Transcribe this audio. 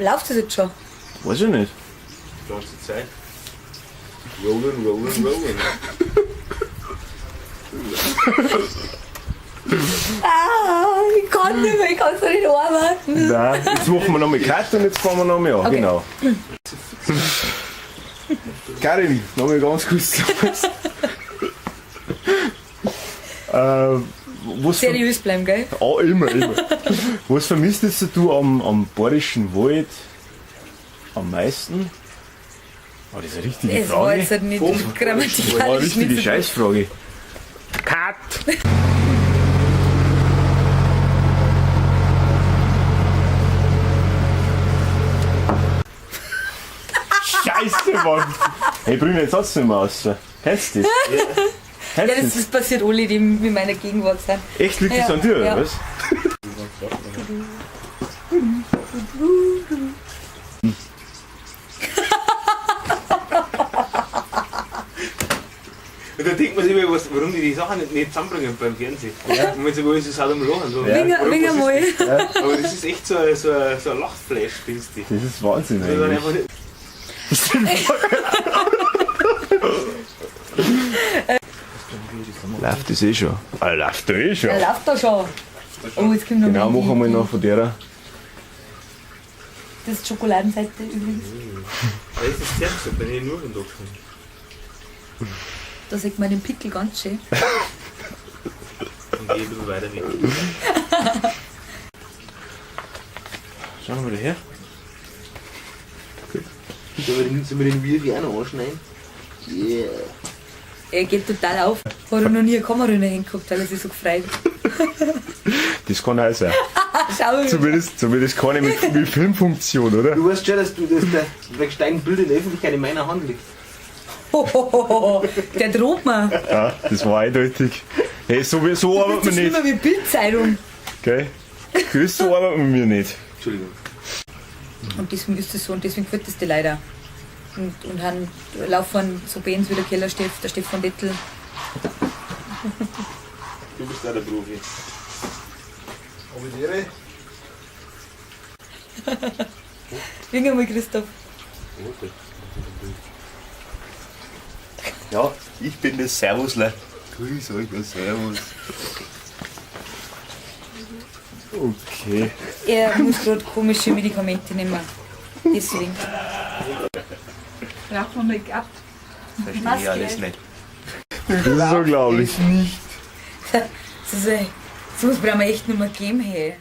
Läuft das jetzt schon? Weiß ich nicht. Die ganze Zeit. Rollen, rollen, rollen. Ah, ich kann nicht mehr, ich kann es nicht arbeiten. Nein, jetzt machen wir nochmal Cut und jetzt fangen wir nochmal an. Okay. Genau. Karin, nochmal ganz kurz. Was Seriös bleiben, gell? Oh, immer, immer. Was vermisst jetzt du am Bayerischen Wald am meisten? Oh, das ist eine richtige Es war Frage. jetzt halt nicht Vom War eine grammatikalisch richtige nicht so. Scheißfrage. Cut! Scheiße, Mann! Hey, Brüne, jetzt hat's nicht mehr raus. Kennst du das? Ja, Kennst du das, das? das passiert alle, die in meiner Gegenwart sind. Echt, liegt das Ja, an dir, oder ja. was? Und da denkt man sich immer, warum die die Sachen nicht zusammenbringen beim Fernsehen. Ja. Und wenn sie wohl so am Lachen. So. Ja. Warum, Wing was einmal. ist das? Aber das ist echt so ein Lachflash, findest du. Das ist Wahnsinn Also dann eigentlich. einfach nicht. Läuft das eh schon? Ah, läuft da eh schon. Er läuft da schon. Oh, jetzt kommt noch Genau, mal machen wir noch von der. Das ist Schokoladenseite übrigens. Aber das ist sehr so, wenn ich nur von da komme. Da sieht man den Pickel ganz schön. Und gehe ein bisschen weiter weg. Schauen wir mal daher. Sollen wir den Wirfi auch noch anschneiden? Yeah. Er geht total auf. Hat er noch nie eine Kamera in der Hand gehabt, weil er sich so gefreut. Das kann auch sein. Schau mal. Zumindest keine mit Filmfunktion, oder? Du weißt schon, dass du dass der, dein Bild in der Öffentlichkeit in meiner Hand liegt. Hohohoho, der droht mir. Ja, das war eindeutig. Hey, so arbeitet Das man ist nicht. schlimmer wie Bildzeitung. Gell? Chris, so arbeitet man mir nicht. Entschuldigung. Und deswegen ist es so und deswegen gefällt es dir leider. Und dann laufen so Bands wie der Kellersteff, der Stefan Dettel. Du bist auch der Profi. Aber die Ehre. Wink einmal, Christoph. Ja, ich bin das Servusle. Grüß euch, ja, Servus. Okay. Er muss gerade komische Medikamente nehmen. Deswegen. Braucht man Make-up? Verstehe ich alles nicht. Das ist unglaublich. Das ist, so was brauchen wir echt nicht mehr geben, hey.